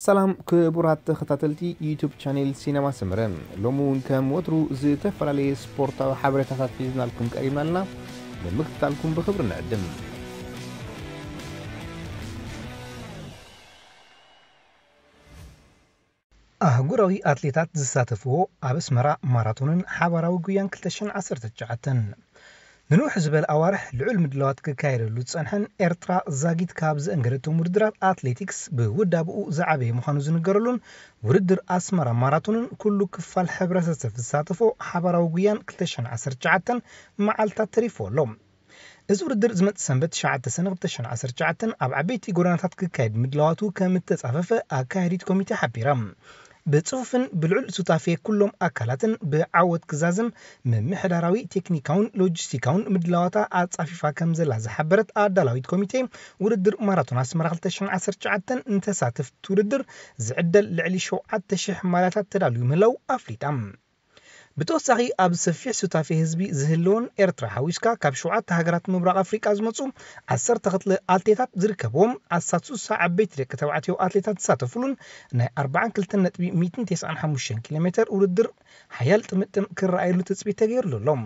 ሰላም ክቡራት ተኸታተልቲ ዩቱብ ቻኔል ሲነማ ሰመረ፣ ሎሚ እውን ከም ወትሩ ዝተፈላለየ ስፖርታዊ ሓበሬታታት ሒዝናልኩም ቀሪብና ኣለና። ንምክትታልኩም ብኽብሪ ንዕድም። ኣህጉራዊ ኣትሌታት ዝሳተፍዎ ኣብ ኣስመራ ማራቶንን ሓባራዊ ጉያን ክልተ ሽሕን ዓሰርተ ትሽዓተን ንንውሕ ዝበለ ኣዋርሕ ልዑል ምድላዋት ክካየደሉ ዝጸንሐን ኤርትራ ዛጊት ካብ ዘእንገደቶም ውድድራት ኣትሌቲክስ ብውዳብኡ ዝዓበየ ምዃኑ ዝንገረሉን ውድድር ኣስመራ ማራቶንን ኩሉ ክፋል ሕብረተሰብ ዝሳተፎ ሓባራዊ ጉያን ክልተ ሽሕን ዓሰርተ ትሽዓተን መዓልታት ተሪፍዎ ኣሎ። እዚ ውድድር ዝመጽእ ሰንበት ትሽዓተ ሰነ ክልተ ሽሕን ዓሰርተ ትሽዓተን ኣብ ዓበይቲ ጎደናታት ክካየድ ምድላዋቱ ከም እተጻፈፈ ኣካያዲት ኮሚቴ ሓቢራ። ብጽፉፍን ብልዑል ሱታፌ ኩሎም ኣካላትን ብዓወት ክዛዝም ምምሕዳራዊ፣ ቴክኒካውን ሎጂስቲካውን ምድላዋታ ኣጻፊፋ ከም ዘላ ዝሓበረት ኣዳላዊት ኮሚቴ ውድድር ማራቶን ኣስመራ ክልተ ሽሕን ዓሰርተ ትሽዓተን ንተሳተፍቲ ውድድር ዝዕደል ልዕሊ ሸውዓተ ሽሕ ማልያታት ተዳልዩ ምህላው ኣፍሊጣ። ብተወሳኺ ኣብ ሰፊሕ ሱታፌ ህዝቢ ዝህልዎን ኤርትራ ሓዊስካ ካብ ሸውዓተ ሃገራት ምብራቕ ኣፍሪቃ ዝመጹ ዓሰርተ ክልተ ኣትሌታት ዝርከብዎም ኣስታት ስሳ ዓበይቲ ደቂ ተባዕትዮ ኣትሌታት ዝሳተፉሉን ናይ ኣርባዓን ክልተን ነጥቢ ሚእትን ተስዓን ሓሙሽተን ኪሎ ሜተር ውድድር ሓያል ጥምጥም ክረኣየሉ ትጽቢት ተገይሩሉ ኣሎ።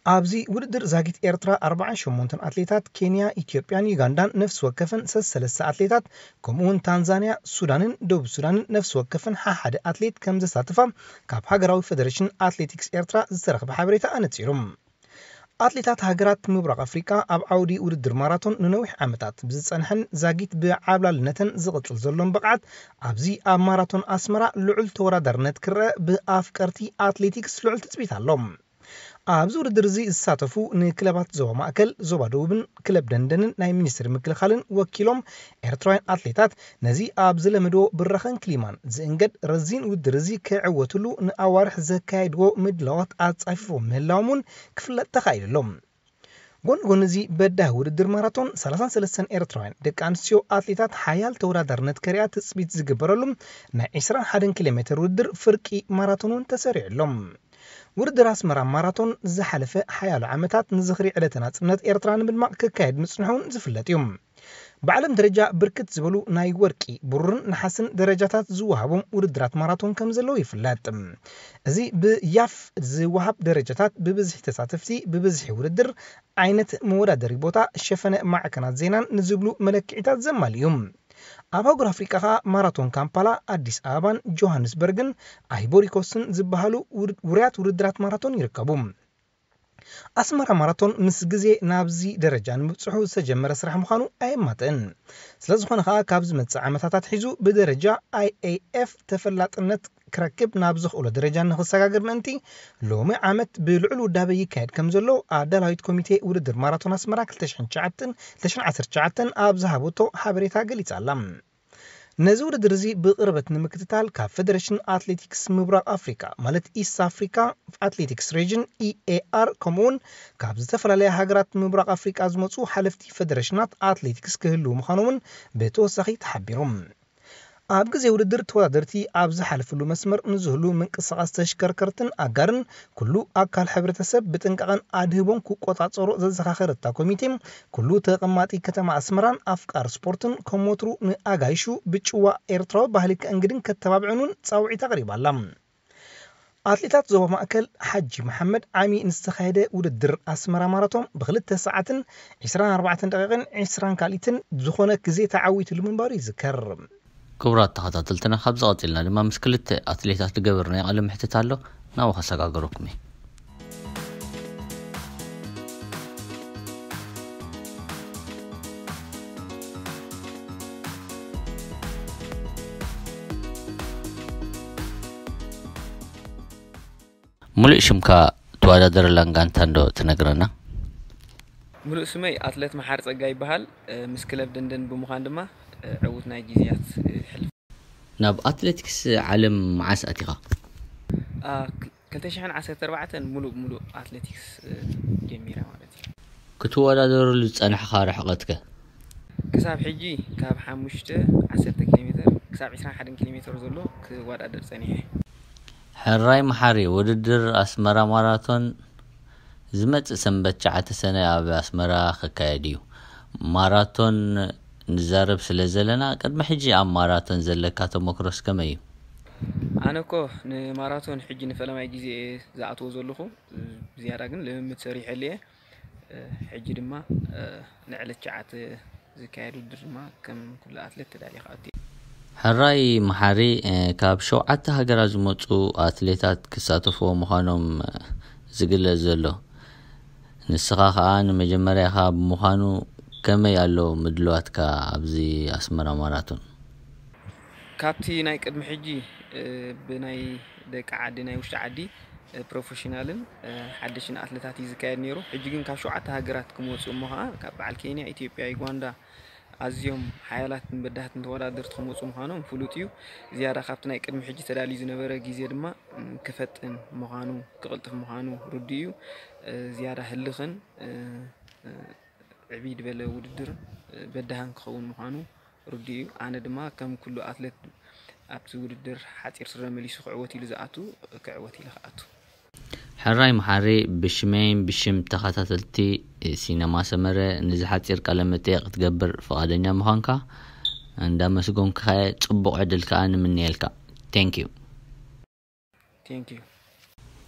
ኣብዚ ውድድር ዛጊት ኤርትራ ኣርባዓን ሸሞንተን ኣትሌታት፣ ኬንያ፣ ኢትዮጵያን ዩጋንዳን ነፍሲ ወከፈን ሰሰለስተ ኣትሌታት፣ ከምኡ እውን ታንዛንያ፣ ሱዳንን ደቡብ ሱዳንን ነፍሲ ወከፈን ሓሓደ ኣትሌት ከም ዘሳትፋ ካብ ሃገራዊ ፈደሬሽን ኣትሌቲክስ ኤርትራ ዝተረኽበ ሓበሬታ ኣነጺሩ። ኣትሌታት ሃገራት ምብራቕ ኣፍሪቃ ኣብ ዓውዲ ውድድር ማራቶን ንነዊሕ ዓመታት ብዝጸንሐን ዛጊት ብዓብላልነተን ዝቕጽል ዘሎን ብቕዓት፣ ኣብዚ ኣብ ማራቶን ኣስመራ ልዑል ተወዳዳርነት ክረአ ብኣፍቀርቲ ኣትሌቲክስ ልዑል ትጽቢት ኣሎ። ኣብዚ ውድድር እዚ ዝሳተፉ ንክለባት ዞባ ማእከል፣ ዞባ ደቡብን ክለብ ደንደንን ናይ ሚኒስትሪ ምክልኻልን ወኪሎም ኤርትራውያን ኣትሌታት ነዚ ኣብ ዝለመድዎ ብራኸን ክሊማን ዝእንገድ ረዚን ውድድር እዚ ክዕወትሉ ንኣዋርሕ ዘካየድዎ ምድላዋት ኣጻፊፎም ምህላዎም እውን ክፍለጥ ተኻኢሉ ኣሎ። ጎኒ ጎኒ እዚ በዳሂ ውድድር ማራቶን ሰላሳን ሰለስተን ኤርትራውያን ደቂ ኣንስትዮ ኣትሌታት ሓያል ተወዳዳርነት ከሪኣ ትጽቢት ዝግበረሉ ናይ ዕስራን ሓደን ኪሎ ሜተር ውድድር ፍርቂ ማራቶን እውን ተሰሪዑ ኣሎ። ውድድር ኣስመራ ማራቶን ዝሓለፈ ሓያሎ ዓመታት ንዝኽሪ ዕለተ ናጽነት ኤርትራ ንምድማቕ ክካየድ ምጽንሑ እውን ዝፍለጥ እዩ። ብዓለም ደረጃ ብርክት ዝበሉ ናይ ወርቂ፣ ብሩርን ነሓስን ደረጃታት ዝወሃቦም ውድድራት ማራቶን ከም ዘለዉ ይፍለጥ። እዚ ብያፍ ዝወሃብ ደረጃታት ብብዝሒ ተሳተፍቲ፣ ብብዝሒ ውድድር፣ ዓይነት መወዳደሪ ቦታ፣ ሸፈነ ማዕከናት ዜናን ንዝብሉ መለክዒታት ዘማልእ እዩ። ኣብ ኣህጉር ኣፍሪቃ ከኣ ማራቶን ካምፓላ፣ ኣዲስ ኣበባን ጆሃንስበርግን ኣይቦሪኮስን ዝበሃሉ ውር-፣ ውሩያት ውድድራት ማራቶን ይርከቡ። ኣስመራ ማራቶን ምስ ግዜ ናብዚ ደረጃ ንምብጽሑ ዝተጀመረ ስራሕ ምዃኑ ኣየማጥእን። ስለ ዝኾነ ከኣ ካብ ዝመጽእ ዓመታት ኣትሒዙ ብደረጃ ኣይ ኤ ኤፍ ተፈላጥነት ክረክብ ናብ ዘኽእሎ ደረጃ ንኽሰጋገር ምእንቲ ሎሚ ዓመት ብልዑል ውዳበ ይካየድ ከም ዘሎ ኣዳላዊት ኮሚቴ ውድድር ማራቶን ኣስመራ ክልተ ሽሕን ትሽዓተን፣ ክልተ ሽሕን ዓሰርተ ትሽዓተን ኣብ ዝሃበቶ ሓበሬታ ገሊጻ ኣላ። ነዚ ውድድር እዚ ብቕርበት ንምክትታል ካብ ፈደሬሽን ኣትሌቲክስ ምብራቕ ኣፍሪቃ ማለት ኢስት ኣፍሪካ ኣትሌቲክስ ሬጅን ኢ ኤ ኣር ከምኡውን ካብ ዝተፈላለያ ሃገራት ምብራቕ ኣፍሪቃ ዝመፁ ሓለፍቲ ፈደሬሽናት ኣትሌቲክስ ክህልዉ ምዃኖምን ብተወሳኺ ተሓቢሩ። ኣብ ግዜ ውድድር ተወዳደርቲ ኣብ ዝሓልፍሉ መስመር ንዝህሉ ምንቅስቓስ ተሽከርከርትን ኣጋርን ኩሉ ኣካል ሕብረተሰብ ብጥንቃቐን ኣድህቦን ክቆጻጸሮ ዘዘኻኸረታ ኮሚቴ፣ ኩሉ ተቐማጢ ከተማ ኣስመራን ኣፍቃር ስፖርትን ከም ወትሩ ንኣጋይሹ ብጭዋ ኤርትራዊ ባህሊ ከእንግድን ከተባብዕን እውን ጻውዒት ኣቕሪባ ኣላ። ኣትሌታት ዞባ ማእከል ሓጂ መሓመድ ዓሚ ንዝተኻየደ ውድድር ኣስመራ ማራቶን ብክልተ ሰዓትን ዕስራን ኣርባዕተን ደቂቕን ዕስራን ካልኢትን ዝኾነ ግዜ ተዓዊትሉ ምንባሩ ይዝከር። ክቡራት ተኸታተልትና፣ ካብዚ ቀጺልና ድማ ምስ ክልተ ኣትሌታት ዝገበርናዮ ቃለ ምሕትት ኣሎ፣ ናብኡ ከሰጋግረኩም እየ። ሙሉእ ሽምካ፣ ትወዳደረላን ጋንታን ዶ ትነግረና? ሙሉእ ስመይ ኣትሌት መሓር ጸጋ ይበሃል። እ፣ ምስ ክለብ ደንደን ብምዃን ድማ፣ እ፣ ዕዉት ናይ ግዜያት፣ እ፣ ሕልፍ። ናብ ኣትሌቲክስ ዓለም መዓስ ኣቲኻ? ኣ፣ ክ-፣ ክልተ ሽሕን ዓሰርተ ኣርባዕተን ሙሉእ ብሙሉእ ኣትሌቲክስ፣ እ፣ ጀሚረ ማለት እዩ። ክትወዳደረሉ ዝጸናሕኻ ርሕቐትከ? ክሳብ ሕጂ ካብ ሓሙሽተ፣ ዓሰርተ ኪሎ ሜተር ክሳብ ዕስራን ሓደን ኪሎ ሜተር ዘሎ ክወዳደር ጸኒሐ። ሕራይ መሓሪ፣ ውድድር ኣስመራ ማራቶን ዝመጽእ ሰንበት ትሽዓተ ሰነ ኣብ ኣስመራ ክካየድ እዩ። ማራቶን ንዛረብ ስለ ዘለና፣ ቅድሚ ሕጂ ኣብ ማራቶን ዘለካ ተመክሮስ ከመይ እዩ? ኣነ እኮ ንማራቶን ሕጂ ንፈለማይ ግዜ እየ ዝኣትዎ ዘለኹ። ዝያዳ ግን ልምምድ ሰሪሐሉ እየ። ሕጂ ድማ ንዕለት ሸዓተ ዝካየድ ውድድር ድማ ከም ኩሉ ኣትሌት ተዳልየ ክኣቱ እየ። ሕራይ መሓሪ፣ ካብ ሸውዓተ ሃገራት ዝመፁ ኣትሌታት ክሳተፍዎ ምዃኖም ዝግለፅ ዘሎ፣ ንስኻ ከዓ ንመጀመርያኻ ብምዃኑ ከመይ ኣሎ ምድልዋትካ ኣብዚ ኣስመራ ማራቶን? ካብቲ ናይ ቅድሚ ሕጂ ብናይ ደቂ ዓዲ፣ ናይ ውሽጢ ዓዲ ፕሮፌሽናልን ሓደሽን ኣትለታት እዩ ዝካየድ ነይሩ። ሕጂ ግን ካብ ሸውዓተ ሃገራት ክመፁ እሞ ከዓ ካብ በዓል ኬንያ፣ ኢትዮጵያ፣ ዩጋንዳ ኣዝዮም ሓያላትን በዳህትን ተወዳደርቲ ክመፁ ምዃኖም ፍሉጥ እዩ። ዝያዳ ካብቲ ናይ ቅድሚ ሕጂ ተዳልዩ ዝነበረ ግዜ ድማ ክፈጥን ምዃኑ፣ ክቕልጥፍ ምዃኑ ርዱእ እዩ። ዝያዳ ህልኽን ዕብይ ዝበለ ውድድርን በዳህን ክኸውን ምዃኑ ርዱእ እዩ። ኣነ ድማ ከም ኩሉ ኣትሌት ኣብቲ ውድድር ሓፂር ስረ መሊሱ ክዕወት ኢሉ ዝኣቱ ክዕወት ኢለ ክኣቱ። ሕራይ መሓሪ፣ ብሽመይን ብሽም ተኸታተልቲ ሲነማ ሰመረ ንዚ ሓፂር ቃለ መጠየቕ ክትገብር ፍቓደኛ ምዃንካ እንዳመስገንኩኻ እየ። ፅቡቕ ዕድል ከዓ ንምንየልካ። Thank you። Thank you።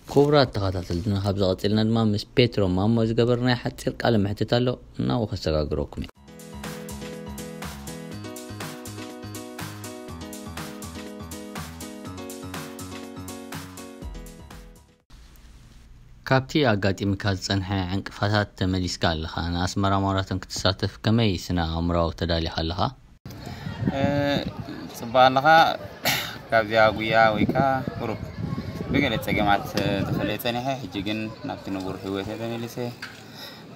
ክቡራት ተኸታተልትና፣ ካብዚ ቀፂልና ድማ ምስ ፔትሮ ማሞ ዝገበርናዮ ሓፂር ቃለ መሕትት ኣሎ፣ እናብኡ ከሰጋግረኩም እየ። ካብቲ ኣጋጢምካ ዝጸንሐ ዕንቅፋታት ተመሊስካ ኣለኻ። ንኣስመራ ማራቶን ክትሳተፍ ከመይ ስነ ኣእምሮኣዊ ተዳሊኻ ኣለኻ? ጽቡቕ ኣለኻ። ካብዚኣ ጉያ ወይ ከኣ ቁሩብ ብገለ ጸገማት ተፈልየ ጸኒሐ። ሕጂ ግን ናብቲ ንቡር ህይወተይ ተመሊሰ።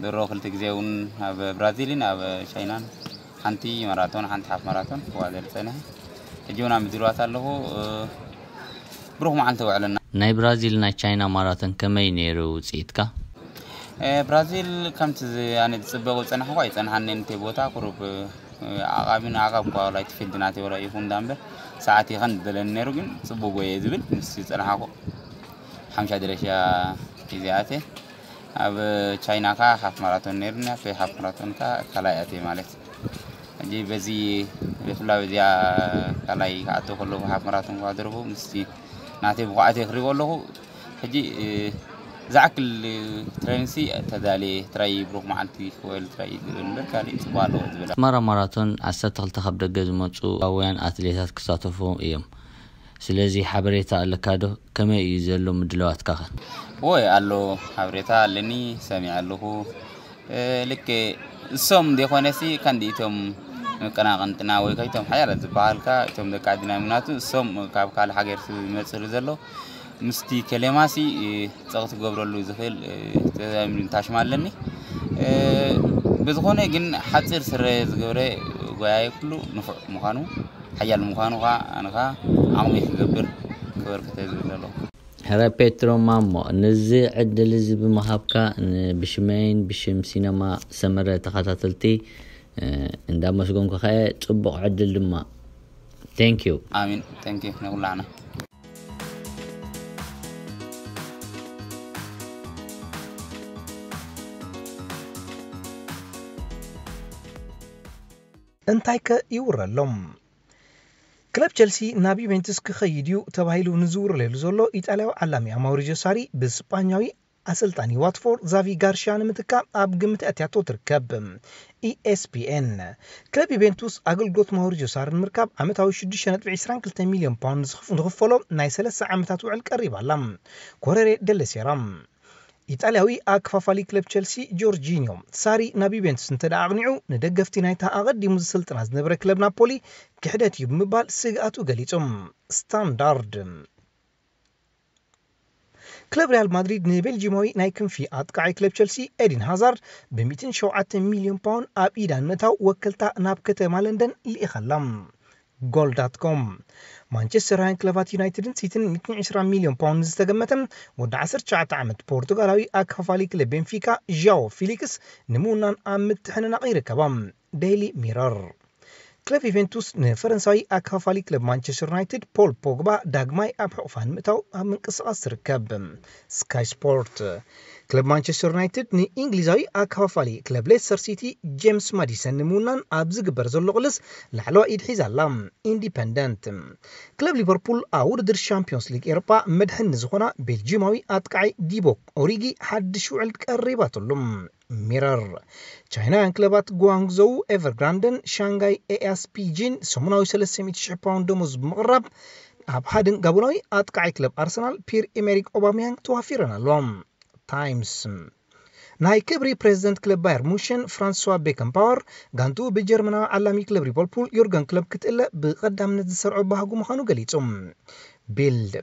ድሮ ክልተ ግዜ እውን ኣብ ብራዚልን ኣብ ቻይናን ሓንቲ ማራቶን ሓንቲ ሓፍ ማራቶን ክዋደር ጸኒሐ። ሕጂ እውን ኣብ ምድልዋት ኣለኹ። ብሩኽ መዓልቲ ውዕልና። ናይ ብራዚል ናይ ቻይና ማራቶን ከመይ ነይሩ ውጽኢትካ? ብራዚል ከምቲ ኣነ ዝፅበቁ ዝፀናሕኩ ኣይፀንሓንን። እቲ ቦታ ቁሩብ ዓቃብን ዓቃብ ኳ ወላ እቲ ፊልድ ናተይ ወላ ይኹን ዳ እምበር ሰዓት ይኸን ዝደለኒ ነይሩ፣ ግን ፅቡቅ ጎየ ዝብል ምስ ዝፀናሕኩ ሓምሻ ደረጃ እዚኣተ። ኣብ ቻይና ከ ሃፍ ማራቶን ነይሩኒ፣ ኣብ ሃፍ ማራቶን ከ ካልኣይ ኣትየ ማለት። ሕጂ በዚ ብፍላይ በዚኣ ካልኣይ ክኣቱ ከለኹ ሃፍ ማራቶን ክዋደርኩ ምስቲ ናተይ ብቑዓት ክሪኦ ኣለኹ። ሕጂ ዝዓክል ትሬንሲ ተዳልየ ትራይ ብሩኽ መዓልቲ ክወል ትራይ ዝብል እምበር ካልእ ጽቡቅ ኣለዎ ዝብል። ኣስመራ ማራቶን ዓሰርተ ክልተ ካብ ደገ ዝመጹ ኣውያን ኣትሌታት ክሳተፉ እዮም። ስለዚ ሓበሬታ ኣለካ ዶ? ከመይ እዩ ዘሎ ምድላዋትካ ኸ? ወይ ኣሎ ሓበሬታ ኣለኒ፣ ሰሚዐ ኣለኹ። ልክ እሶም እንዴኮነሲ ከንዲ እቶም መቀናቅንጥና ወይ ከይቶም ሓያላት ዝበሃልካ እቶም ደቂ ዓድና ምናቱ እሶም ካብ ካልእ ሃገር ዝመፅሉ ዘሎ ምስቲ ከሌማሲ ፀቕቲ ክገብረሉ ዝኽእል ተዛሚዱ ታሽማ ኣለኒ። ብዝኾነ ግን ሓፂር ስረ ዝገብረ ጎያየ ኩሉ ንፉዕ ምዃኑ ሓያል ምዃኑ ኸዓ ኣነ ኸዓ ዓቕሚ ክገብር ክበርክተ ዝብል ኣለኹ። ሕረ ፔትሮ ማሞ፣ ነዚ ዕድል እዚ ብምሃብካ ንብሽመይን ብሽም ሲነማ ሰመረ ተኸታተልቲ እንዳመስገንኩ ከየ ጽቡቕ ዕድል ድማ። Thank you። ኣሚን። Thank you ንኹላዕና። እንታይ ከ ይውረሎም? ክለብ ቸልሲ ናብ ዩቬንቱስ ክኸይድ እዩ ተባሂሉ ንዝውረለሉ ዘሎ ኢጣልያዊ ዓላሚ ማውሪዚዮ ሳሪ ብስጳኛዊ ኣሰልጣኒ ዋትፎርድ ዛቪ ጋርሽያ ንምትካእ ኣብ ግምት ኣትያቶ ትርከብ። ኢኤስፒኤን ክለብ ዩቬንቱስ ኣገልግሎት ማውሪዚዮ ሳሪ ንምርካብ ዓመታዊ ሽዱሽተ ነጥቢ ዕስራን ክልተን ሚልዮን ፓውንድ ዝኽፍ- ዝኽፈሎ ናይ ሰለስተ ዓመታት ውዕል ቀሪባ ኣላ። ኮረሬ ደለ ሴራ ኢጣልያዊ ኣክፋፋሊ ክለብ ቸልሲ ጆርጂኒዮ ሳሪ ናብ ዩቬንቱስ እንተ ደኣ ኣቕኒዑ ንደገፍቲ ናይታ ኣቐዲሙ ዝስልጥና ዝነበረ ክለብ ናፖሊ ክሕደት እዩ ብምባል ስግኣቱ ገሊጹ። ስታንዳርድ ክለብ ሪያል ማድሪድ ንቤልጂማዊ ናይ ክንፊ ኣጥቃዓይ ክለብ ቸልሲ ኤዲን ሃዛርድ ብ ሚእትን ሸውዓተን ሚልዮን ፓውንድ ኣብ ኢዳ ንምእታው ወከልታ ናብ ከተማ ለንደን ልኢኻላ። ጎል ዳት ኮም ማንቸስተራውያን ክለባት ዩናይትድን ሲቲን ሚእትን ዕስራን ሚልዮን ፓውንድ ዝተገመተ ወዲ ዓሰርተ ትሽዓተ ዓመት ፖርቱጋላዊ ኣካፋሊ ክለብ ቤንፊካ ዣኦ ፊሊክስ ንምውናን ኣብ ምትሕንናቕ ይርከባ። ዴይሊ ሚረር ክለብ ዩቬንቱስ ንፈረንሳዊ ኣካፋሊ ክለብ ማንቸስተር ዩናይትድ ፖል ፖግባ ዳግማይ ኣብ ሕቑፋ ንምእታው ኣብ ምንቅስቓስ ትርከብ። ስካይ ስፖርት ክለብ ማንቸስተር ዩናይትድ ንእንግሊዛዊ ኣከፋፋሊ ክለብ ሌስተር ሲቲ ጄምስ ማዲሰን ንምውናን ኣብ ዝግበር ዘሎ ቅልስ ላዕለዋ ኢድ ሒዛ ኣላ። ኢንዲፐንደንት። ክለብ ሊቨርፑል ኣብ ውድድር ሻምፒዮንስ ሊግ ኤሮፓ መድሕን ንዝኾና ቤልጂማዊ ኣጥቃዓይ ዲቦክ ኦሪጊ ሓድሽ ውዕል ቀሪባትሉ። ሚረር። ቻይናውያን ክለባት ጓንግዞው ኤቨርግራንደን ሻንጋይ ኤኤስፒጂን ሰሙናዊ ሰለስተ ሚእቲ ሽሕ ፓውንድ ደሞዝ ብምቕራብ ኣብ ሃድን ጋቦናዊ ኣጥቃዓይ ክለብ ኣርሰናል ፒር ኤሜሪክ ኦባሚያንግ ተዋፊረን ኣለዋ። ታይምስ። ናይ ክብሪ ፕሬዚደንት ክለብ ባየር ሙሽን ፍራንስዋ ቤከንፓወር ጋንቱ ብጀርመናዊ ዓላሚ ክለብ ሊቨርፑል ዮርገን ክለብ ክትእለ ብቐዳምነት ዝሰርዖ ባህጉ ምዃኑ ገሊጹ። ቢልድ።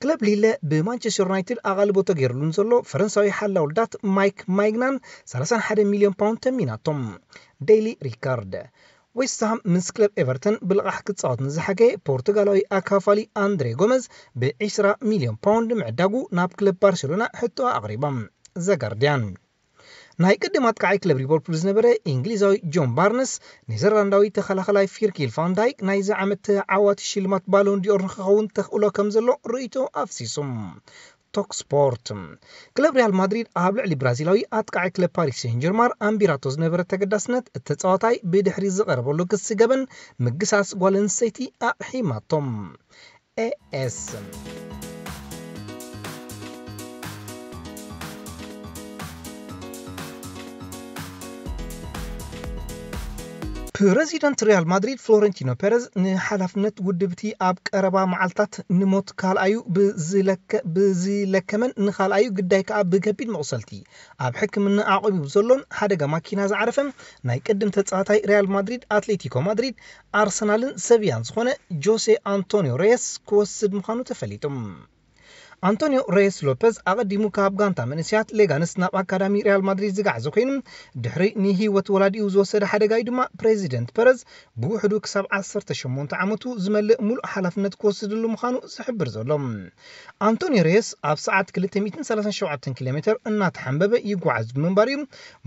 ክለብ ሊለ ብማንቸስተር ዩናይትድ ኣቓልቦ ተገይርሉ ንዘሎ ፈረንሳዊ ሓላው ልዳት ማይክ ማይግናን ሰላሳን ሓደን ሚልዮን ፓውንድ ተሚናቶም። ዴይሊ ሪካርድ። ዌስትሃም ምስ ክለብ ኤቨርተን ብልቓሕ ክጻወት ንዝሓገየ ፖርቱጋላዊ ኣካፋሊ ኣንድሬ ጎመዝ ብ ዕስራ ሚልዮን ፓውንድ ምዕዳጉ ናብ ክለብ ባርሴሎና ሕቶ ኣቕሪቦም። ዘጋርድያን። ናይ ቅድም ኣጥቃዓይ ክለብ ሊቨርፑል ዝነበረ እንግሊዛዊ ጆን ባርነስ ኔዘርላንዳዊ ተኸላኸላይ ፊርኪል ፋንዳይክ ናይዚ ዓመት ተዓዋቲ ሽልማት ባሎን ዲኦር ንክኸውን ተኽእሎ ከም ዘሎ ርእይቶ ኣፍሲሱ። ቶክ ስፖርት። ክለብ ሪያል ማድሪድ ኣብ ልዕሊ ብራዚላዊ ኣጥቃዓይ ክለብ ፓሪስ ሴን ጀርማር ኣንቢራቶ ዝነበረ ተገዳስነት እቲ ተጻዋታይ ብድሕሪ ዝቐረበሉ ክሲ ገበን ምግሳስ ጓል ኣንስተይቲ ኣቕሒማቶም። ኤኤስ። ፕረዚደንት ሪያል ማድሪድ ፍሎረንቲኖ ፔረዝ ንሓላፍነት ውድብቲ ኣብ ቀረባ መዓልታት ንሞት ካልኣዩ ብዝለከ- ብዝለከመን ንኻልኣዩ ግዳይ ከኣ ብከቢድ መቑሰልቲ ኣብ ሕክምና ኣቑቢቡ ዘሎን ሓደጋ ማኪና ዝዓረፈ ናይ ቅድም ተጻዋታይ ሪያል ማድሪድ፣ ኣትሌቲኮ ማድሪድ፣ ኣርሰናልን ሰቪያን ዝኾነ ጆሴ ኣንቶኒዮ ሬየስ ክወስድ ምዃኑ ተፈሊጡ። ኣንቶኒዮ ሬየስ ሎፐዝ ኣቐዲሙ ካብ ጋንታ መንእሰያት ሌጋንስ ናብ ኣካዳሚ ሪያል ማድሪድ ዝገዓዘ ኮይኑ፣ ድሕሪ ንህይወት ወላዲኡ ዝወሰደ ሓደጋ እዩ ድማ ፕሬዚደንት ፐረዝ ብውሕዱ ክሳብ ዓሰርተ ሸሞንተ ዓመቱ ዝመልእ ሙሉእ ሓላፍነት ክወስድሉ ምዃኑ ዝሕብር ዘሎ። ኣንቶኒዮ ሬየስ ኣብ ሰዓት ክልተ ሚእትን ሰላሳን ሸውዓተን ኪሎ ሜትር እናተሓንበበ ይጓዓዝ ብምንባር እዩ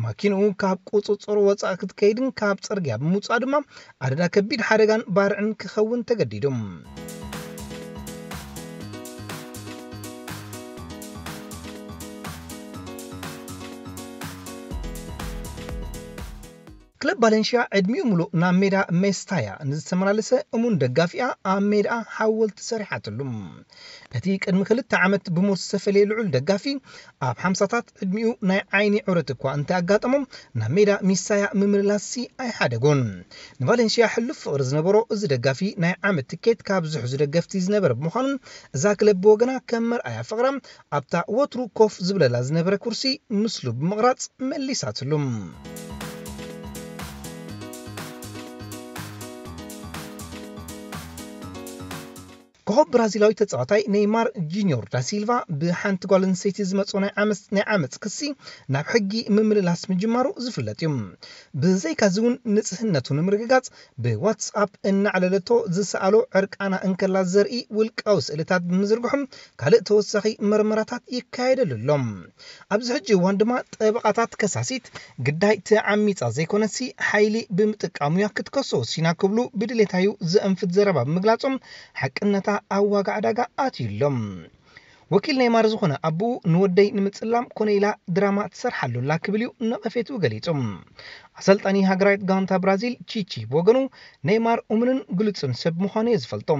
ማኪንኡ ካብ ቁጽጽሩ ወጻኢ ክትከይድን ካብ ጽርግያ ብምውጻእ ድማ ኣደዳ ከቢድ ሓደጋን ባርዕን ክኸውን ተገዲዱ። ክለብ ቫለንሽያ ዕድሚኡ ሙሉእ ናብ ሜዳ ሜስታያ ንዝተመላለሰ እሙን ደጋፊኣ ኣብ ሜዳ ሓወልቲ ሰሪሓትሉ። እቲ ቅድሚ ክልተ ዓመት ብሞት ዝተፈለየ ልዑል ደጋፊ ኣብ ሓምሳታት ዕድሚኡ ናይ ዓይኒ ዑረት እኳ እንተኣጋጠሞ ናብ ሜዳ ሚሳያ ምምልላስሲ ኣይሓደጎን። ንቫለንሽያ ሕሉፍ ፍቕሪ ዝነበሮ እዚ ደጋፊ ናይ ዓመት ትኬት ካብ ዝሕዙ ደገፍቲ ዝነበረ ብምዃኑ እዛ ክለብ ብወገና ከም መርኣያ ፍቕራ ኣብታ ወትሩ ኮፍ ዝብለላ ዝነበረ ኩርሲ ምስሉ ብምቕራጽ መሊሳትሉ። ኮኾብ ብራዚላዊ ተጻዋታይ ኔይማር ጁኒዮር ዳሲልቫ ብሓንቲ ጓል ኣንስተይቲ ዝመጾ ናይ ዓመጽ ናይ ዓመጽ ክሲ ናብ ሕጊ ምምልላስ ምጅማሩ ዝፍለጥ እዩ። ብዘይካዚ እውን ንጽህነቱ ንምርግጋጽ ብዋትስኣፕ እናዕለለቶ ዝሰኣሎ ዕርቃና እንከላ ዘርኢ ውልቃዊ ስእልታት ብምዝርግሖም ካልእ ተወሳኺ መርመራታት ይካየደሉ ኣሎ። ኣብዚ ሕጂ እዋን ድማ ጠበቓታት ከሳሲት ግዳይ ተዓሚጻ ዘይኮነሲ ሓይሊ ብምጥቃሙ እያ ክትከሶ ወሲና ክብሉ ብድሌታዩ ዘእንፍት ዘረባ ብምግላጾም ሓቅነታ ኣብ ዋጋ ዕዳጋ ኣትዩ ኣሎ። ወኪል ኔይማር ዝኾነ ኣቦኡ ንወደይ ንምጽላም ኮነ ኢላ ድራማ ትሰርሓሉ ኣላ ክብል እዩ ነቐፌቱ ገሊጹ። ኣሰልጣኒ ሃገራዊት ጋንታ ብራዚል ቺቺ ብወገኑ ኔይማር እሙንን ግሉጽን ሰብ ምዃኑ እየ ዝፈልጦ።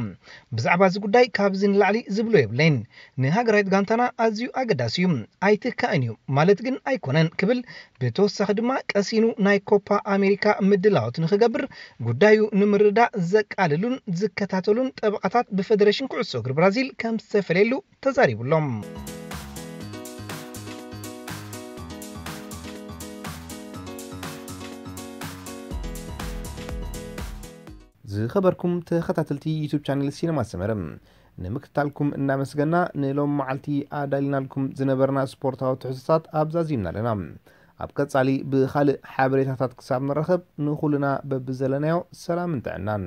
ብዛዕባ እዚ ጉዳይ ካብዚ ንላዕሊ ዝብሎ የብለይን። ንሃገራዊት ጋንታና ኣዝዩ ኣገዳሲ እዩ። ኣይትካእን እዩ ማለት ግን ኣይኮነን ክብል ብተወሳኺ ድማ ቀሲኑ ናይ ኮፓ ኣሜሪካ ምድላዎት ንክገብር ጉዳዩ ንምርዳእ ዘቃልሉን ዝከታተሉን ጠበቓታት ብፈደሬሽን ኩዕሶ እግሪ ብራዚል ከም ዝተፈለየሉ ተዛሪቡ ኣሎ። ዝኸበርኩም ተኸታተልቲ ዩቱብ ቻነል ሲነማ ሰመረ፣ ንምክትታልኩም እናመስገና ንሎም መዓልቲ ኣዳሊናልኩም ዝነበርና ስፖርታዊ ትሕዝቶታት ኣብዛዚምና ኣለና። ኣብ ቀጻሊ ብኻልእ ሓበሬታታት ክሳብ ንራኸብ ንኹልና በብዘለናዮ ሰላምን ጥዕናን።